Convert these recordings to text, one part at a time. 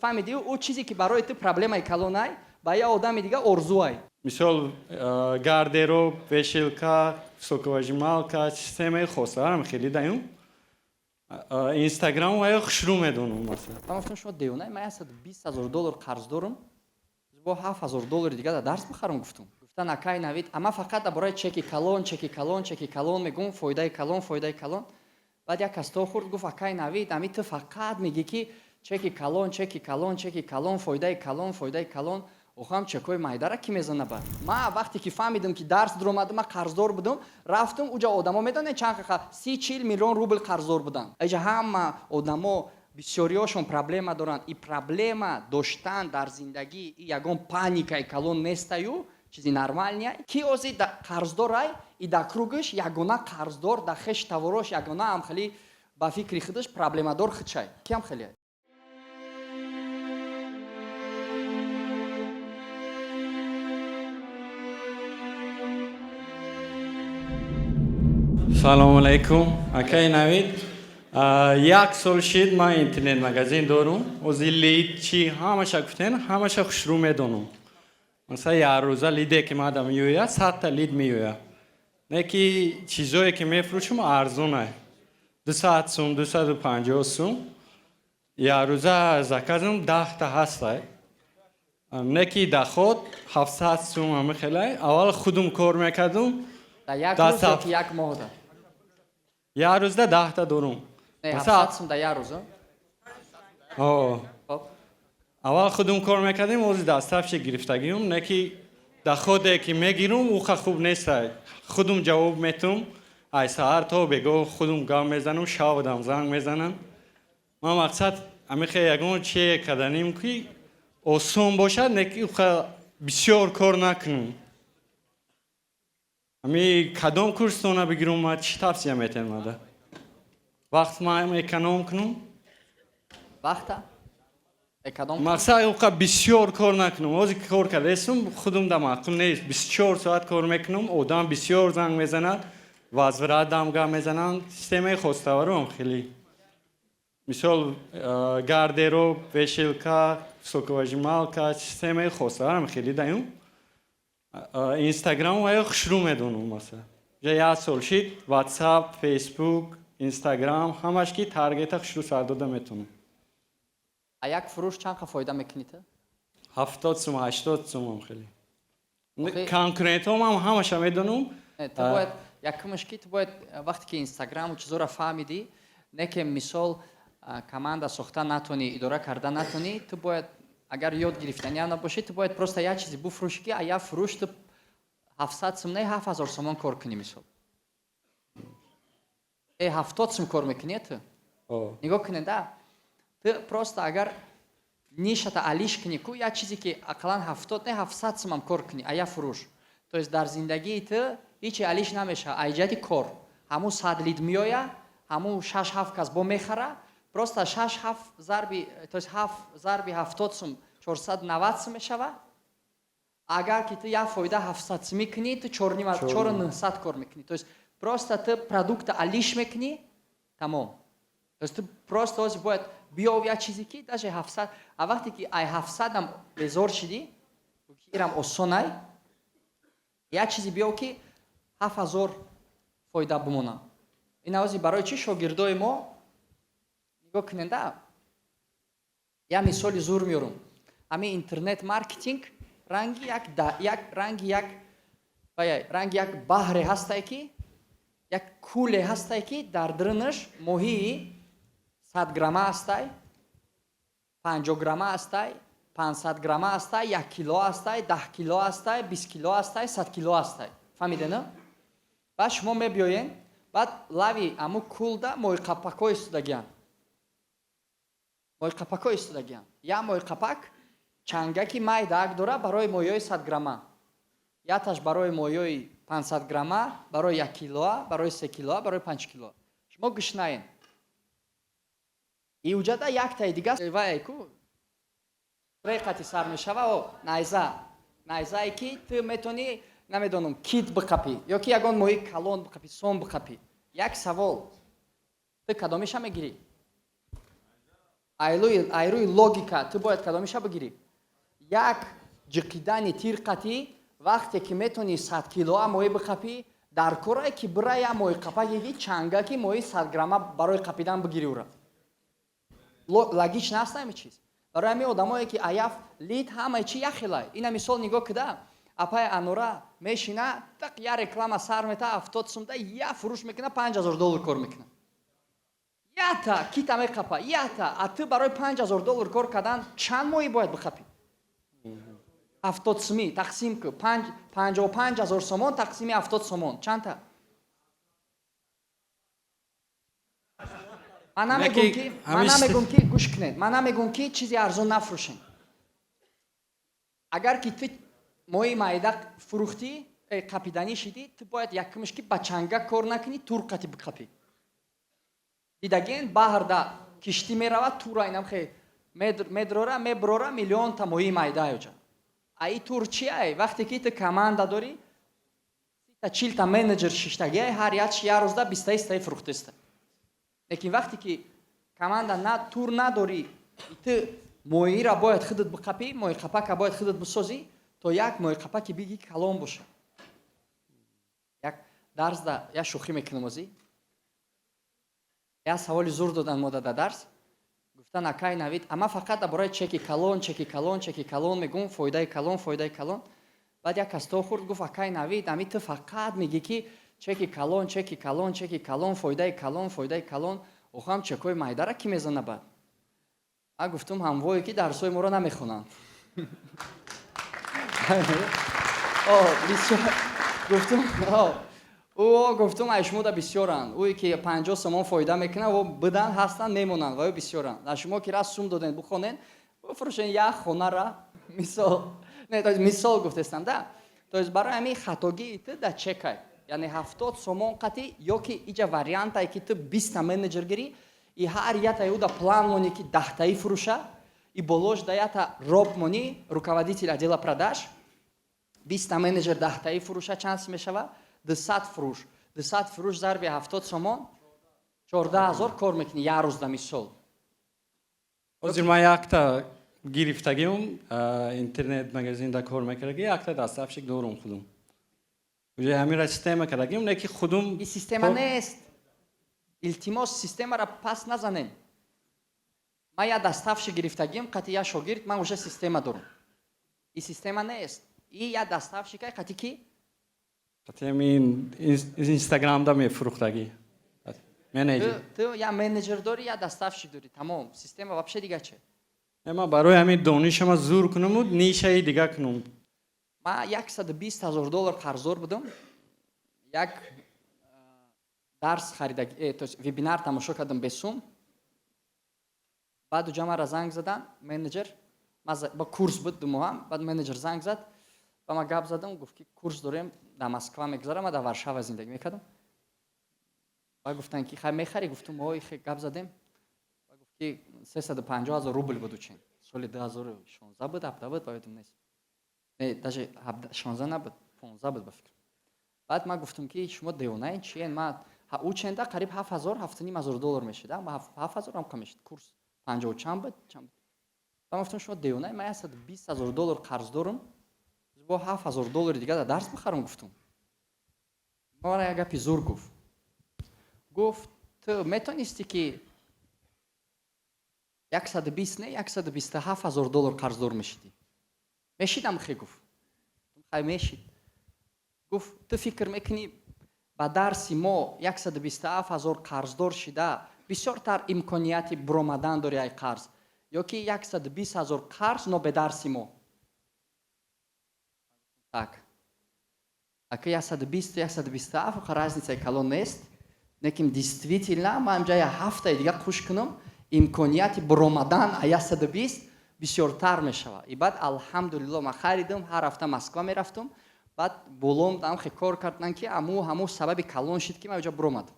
Фаҳмидӣ, ӯ чизе ки барои ту проблемаи калонай, ба як одами дига орзуай. Мисол, гардероб, вешалка, соковыжималка, системаи хостарам хеле даюм. Инстаграм ва ё хушрӯ медонам, масалан. Ман гуфтам, шумо девонай, ман 120 000 доллар қарз дорам, бо 7000 доллари дига дар дарс бихарам, гуфтум. Гуфтан, акай Навид, ама фақат дар бораи чеки калон, чеки калон, чеки калон мегӯм, фоидаи калон, фоидаи калон. Баъд як кас то хӯрд, гуфт, акай Навид, ами ту фақат мегӣ ки чеки калон, чеки калон, чеки калон, фоидаи калон, фоидаи калон. Охам чекои майдара ки мезана? Ба ман вақте ки фаҳмидам, ки дарс дуромадам, ман қарздор будам, рафтам уҷа, одамо медонед чанд 30-40 миллион рубл қарздор буданд. Аҷа ҳама одамо, бисёриҳошон проблема доранд. И проблема доштан дар зиндагӣ и ягон паникаи калон нестаю, чизи нормальный. Ки ози қарздорай и дар кругаш ягона қарздор, дар хеш таворош ягона ам хеле ба фикри худаш проблемадор худшай, киам хеле. Салому алайкум, акай Навид. Як сол шид ман интернет магазин дорум. Ози лид чи ҳамаша гуфтен, ҳамаша хушрӯ медонам. Масалан, як рӯза лиде ки мада меояд, 100-та лид меояд. Не ки чизое ки мефурӯшам арзонай. 200 сум, 250 сум. Як рӯза заказам 10-та ҳастай. Не ки доход 700 сум ҳама хелай. Аввал худум кор мекардум. Дар як рӯз ё ки як моҳда? Як рӯзда 10-та дорум. Не, 700 сум дар як рӯз? Ҳо. Аввал худум кор мекардем, ози доставщик гирифтагиум, не ки доходе ки мегирум, уха хуб нестай. Худум ҷавоб метум, ай саҳар то бегоҳ худум гап мезанам, шабадам занг мезанам. Ман мақсад амихе ягон чие карданим ки осон бошад, не ки уха бисёр кор накунам. Ами кадом курстона бигирум, ма чӣ тавсия метем мада? Вақт ман эконом кунум? Вақта? Эконом? Мақсад уқа бисёр кор накунам. Ҳозир кор кардесум, худум да маъқул нест. 24 соат кор мекунам, одам бисёр занг мезанад, возврат дам гап мезананд, системаи хоставаром хеле. Мисол, гардероб, вешалка, соковыжималка, системаи хоставарам хеле даюм. Инстаграм ва ё хушрӯ медонам, масалан. Ҷа як сол шид, WhatsApp, Facebook, Instagram ҳамаш ки таргета хушрӯ сар дода метавонам. А як фурӯш чанд қа фоида мекунӣ ту? 70 сум, 80 сумам хеле. Конкурентҳом ҳам ҳамаша медонам. Ту бояд якумаш ки ту бояд вақте ки инстаграму чизоро фаҳмидӣ, не ки мисол команда сохта натонӣ, идора карда натонӣ, ту бояд, агар ёд гирифтаниам набошӣ, ту бояд просто як чизе буфурӯшӣ, ки як фурӯш ту 700 сум не, 7000 сомон кор кунӣ, мисол. 70 сум кор мекунӣ ту? Нигоҳ кунед да, ту просто агар нишата алиш кунӣ ку, як чизе ки ақаллан 70 не, 700 сумам кор кунӣ а як фурӯш, то есть дар зиндагии ту ҳичи алиш намешавад. А ҷиҳати кор ҳамун 100 лид меоя, ҳамун шаш ҳафт кас бо мехара, просто шаш ҳафт зарби, то есть ҳафт зарби 70 сум 490 сум мешавад. Агар ки ту як фоида 700 сумӣ кунӣ, ту чору нӯҳсад кор мекунӣ. То есть просто ту продукта алиш мекунӣ, тамом. То есть ту просто ҳозир бояд биёв як чизе ки даже 700, а вақте ки ай 700-ам безор шидӣ, ирам осонай, як чизе биёв ки 7000 фоида бимона. Ин ҳозир барои чӣ шогирдои мо, нигоҳ куненда, як мисоли зур меёрам. Ҳамин интернет маркетинг ранги як ранги як ранги як баҳре ҳастае, ки як кӯле ҳастае, ки дар дарунаш моҳии 100 грамма ҳастай, 50 грамма ҳастай, 500 грамма ҳастай, 1 кило ҳастай, 10 кило ҳастай, 20 кило ҳастай, 100 кило ҳастай. Фаҳмиде, на? Баъд шумо мебиёен, баъд лави аму кӯлда моҳиқапакҳо истодагианд, моҳиқапакҳо истодагианд. Як моҳиқапак чангаки майдаак дора барои моҳиҳои 100 грамма, якташ барои моҳиҳои 500 грамма, барои 1 килоа, барои 3 килоа, барои 5 килоа. Шумо гушнаен, иуҷада яктаи дига вай ку реқати сар мешава, о найза, найзае ки ту метавонӣ, намедонам, кит биқапӣ ё ки ягон моҳии калон биқапӣ, сом биқапӣ. Як савол: ту кадомиша мегирӣ? Айрӯи логика ту бояд кадомиша бигирӣ? Як ҷиқидани тир қатӣ, вақте ки метавонӣ 100 килоа моҳӣ биқапӣ, дар корае ки бира я моҳиқапаке, ки чангаки моҳи 100 грамма барои қапидан бигирӣ ура. Логично аст ҳами чиз. Барои ҳамин одамое ки аяф лид, ҳамаи чи яхелай. Ина мисол, нигоҳ кида, апай Анора мешина, так я реклама сар мета, 70 сумда я фурӯш мекуна, 5000 доллар кор мекуна, ята кита меқапа ята. А ту барои 5000 доллар кор кардан чанд моҳӣ бояд биқапӣ? 70 сумӣ тақсим ку, 55 000 сомон тақсими 70 сомон чандта? Ман намегум ки, ман намегум ки, гӯш кунед, ман намегум, ки чизи арзон нафурӯшем. Агар ки ту моҳи майда фурӯхтӣ, қапиданӣ шидӣ, ту бояд якумш ки ба чанга кор накунӣ, тур қати биқапӣ. Дидаген, баҳрда киштӣ меравад, тура инам хе медрора, меброра, миллионта моҳии майда аёҷа. А и тур чи ай? Вақте ки ту команда дорӣ, та 40-та менеҷер шиштагиай, ҳар як як рӯзда бистаистаи фурӯхтеста. Лекин вақте ки команда на, тур надорӣ, ту моҳиро бояд худат биқапӣ, моҳиқапака бояд худат бисозӣ, то як моҳиқапаки биги калон боша. Як дарсда як шӯхӣ мекунам озӣ. Як саволи зур додан мо да дарс. Гуфтан: «Акай Навид, ама фақат дар бораи чеки калон, чеки калон, чеки калон мегӯм, фоидаи калон, фоидаи калон». Баъд як кас то хурд гуфт: «Акай Навид, ами ту фақат мегӣ, ки чеки калон, чеки калон, чеки калон, фоидаи калон, фоидаи калон, охам чекҳои майдара кӣ мезана?» Баъд ман гуфтум: «Ҳамвое ки дарсҳои моро намехонанд». Бисёр гуфтум, ӯ гуфтум, ай шумода бисёранд. Ӯе ки 50 сомон фоида мекунад, о бидан ҳастанд, мемонанд ва ё бисёранд. А шумо ки раз сум доден, бухонен, бифурӯшен як хонара, мисол. Не, то есть мисол гуфтестам да. То есть барои ҳамин хатогии ту да чекай, яъне 70 сомон қатӣ, ё ки иҷа вариантае, ки ту 20-та менеҷер гирӣ и ҳар ятаи ӯ да план монӣ, ки 10-таи фурӯша, и болош да ята роб монӣ, руководитель отдела продаж. 20-та менеҷер 10-таи фурӯша, чанд мешава? 200 фурӯш. 200 фурӯш зарби 70 сомон, 14 000 кор мекунӣ як рӯзда, мисол. Ҳозир ман якта гирифтагиум, интернет магазинда кор мекардаги, якта доставщик дорум худум. Уже ҳамира система кардагим, не ки худум. И система нест. Илтимос, системара пас назанем. Ман як доставщик гирифтагим қати як шогирд, ман уже система дорум. И система нест. И як доставщикай қати ки? Қати ҳамин инстаграмда мефурӯхтагӣ. Менеҷер. Ту як менеҷер дорӣ, як доставщик дорӣ, тамом. Система вообще дига че? Ман барои ҳамин донишама зур кунуму нишаи дига кунум. Ман 120 000 доллар қарздор будам. Як дарс харида, то есть вебинар тамошо кардам бесум. Баъд уҷа мара занг задан менеҷер, ба курс буд 2 моҳа. Баъд менеҷер занг зад, ба ман гап задам, гуфт, ки курс дорем, дар Москва мегузарам, ман дар Варшава зиндагӣ мекардам. Баъд гуфтанд, ки хай, мехарӣ? Гуфтум: «Ой, гап задем». Баъд гуфт, ки 350 000 рубл буд учин, соли 2016 буд, 17 буд, ба ёдам нест, не, даже 16 набуд, 15 буд, ба фикр. Баъд ман гуфтум, ки шумо девонаен, чиен? Ман ӯ ченда қариб 7000, 7500 доллар мешид, 7000 ҳам кам мешид, курс панҷоҳу чанд буд, чанд буд. Баъд гуфтам: «Шумо девонаи, ман 120 000 доллар қарз дорум, бо 7000 доллари дига дар дарс бихарам?» Гуфтум. Мара як гапи зур гуфт. Гуфт: «Ту метонистӣ, ки 120, не, 127 000 доллар қарздор мешидӣ?» «Мешидам», хе, гуфт. «Хай, мешид». Гуфт: «Ту фикр мекунӣ, ба дарси мо 127 000 қарздор шида бисёртар имконияти буромадан дори ай қарз, ё ки 120 000 қарз, но бе дарси мо?» Так, ака, 120, 127 разницаи калон нест, лекин действительно ман инҷа як ҳафтаи дига қуш кунам, имконияти буромадан а 120 бисёртар мешавад. И баъд, алҳамдулилло, ман харидам, ҳар ҳафта Москва мерафтам. Баъд болом хе кор кардам, ки аму ҳаму сабаби калон шид, ки ман инҷа буромадам.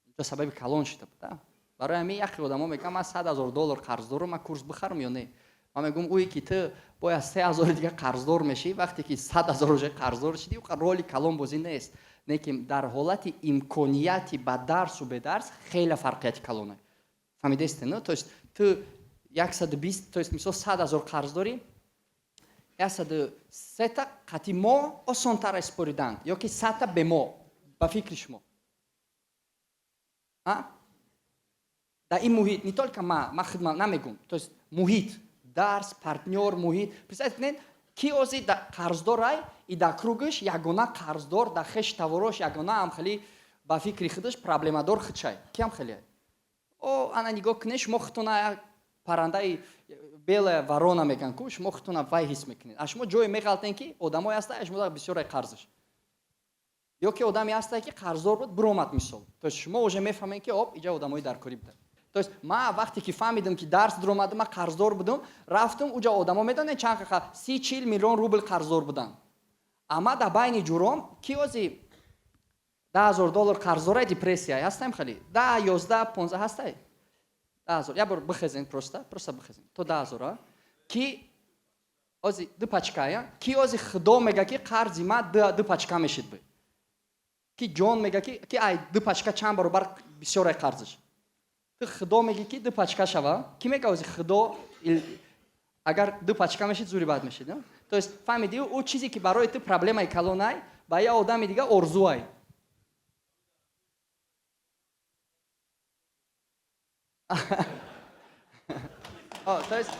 Инҷа сабаби калон шида буд. Барои ҳамин яхе одамо мегӯям: «Ман 100 000 доллар қарз дорам, ман курс бихарам ё не?» Ман мегӯям: ӯе ки ту бояд 3000-и дига қарздор мешӣ, вақте ки 100 000 уже қарздор шидӣ, роли калон бозӣ нест. Лекин дар ҳолати имконияти ба дарсу бедарс хеле фарқияти калоне. Фаҳмидесте, но? То есть Ту 120, то есть, мисол, 100 000 қарз дорӣ, 103-та қати мо осонтар споридан ё ки 100-та бе мо, ба фикри шумо? А дар ин муҳит, не только ма хидмат намегум, то есть муҳит, дарс, партнёр, муҳит. Представить кунед, ки ози қарздорай и дар круг аш ягона қарздор, дар хеш таворош ягона ам хеле, ба фикри худаш проблемадор худшай. Киам хеле? О, ана нигоҳ кунед, шумо худтона як паррандаи белая ворона мегӯянд ку, шумо худтона вай ҳис мекунед. А шумо ҷое меғалтен, ки одамое ҳаста, шумо бисёре қарзаш, ё ки одаме ҳастае, ки қарздор буд, биромад, мисол. То есть шумо уже мефаҳмед, ки оп, иҷа одамои даркорӣ буданд. То есть ма вақте ки фаҳмидам, ки дарс дуромадам, ма қарздор будам, рафтам уҷа, одамо медонед чанд, 30-40 миллион рубл қарздор буданд. Ама дар байни ҷуром ки ози 10 000 доллар қарздорай, депрессия ҳастаем, хеле 10, 11, 15 ҳастай, 10 000. Як бор бихезен, просто бихезен то 10 000. Ки ози ду пачкая, ки ози худо мега, ки қарзи ма ду пачка мешид бы, ки ҷон мега, ки ай ду пачка чанд баробар бисёрай қарзиш. Ту худо меги, ки ду пачка шава, ки мега ози худо агар ду пачка мешид, зури бад мешид. То есть фаҳмиди, ӯ чизе, ки барои ту проблемаи калонай, ба як одами дига орзуай. То есть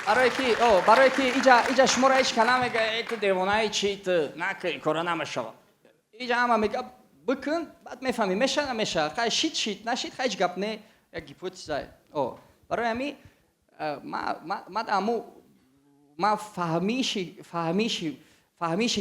барое ки иҷа шуморо ҳеч ка намега: «Э, ту девонаи чи, ту наки, кора намешава». Иҷа ҳама мега: «Бикун, баъд мефаҳмӣ, меша, намеша». Хай, шит шит, нашид, хай, ҳеҷ гап не, як гипотеза. О, барои ҳами ма аму ма фаҳмиши,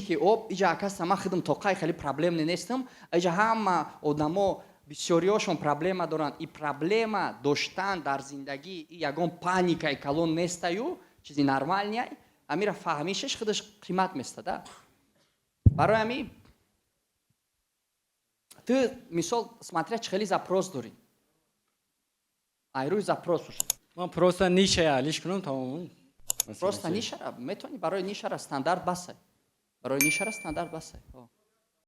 ки об иҷа акаста, ман худам тоқаи хеле проблемный нестам, иҷа ҳама одамо бисёриҳошон проблема доранд, и проблема доштан дар зиндагӣ и ягон паникаи калон нестаю, чизи нормальный ай. Амира фаҳмишаш худаш қимат местада. Барои ҳами ту, мисол, смотря чӣ хели запрос дорӣ, айрӯи запрос. Ман просто нишая алиш кунам, тамом. Просто нишара метавонӣ, барои нишара стандарт басай, барои нишара стандарт басай.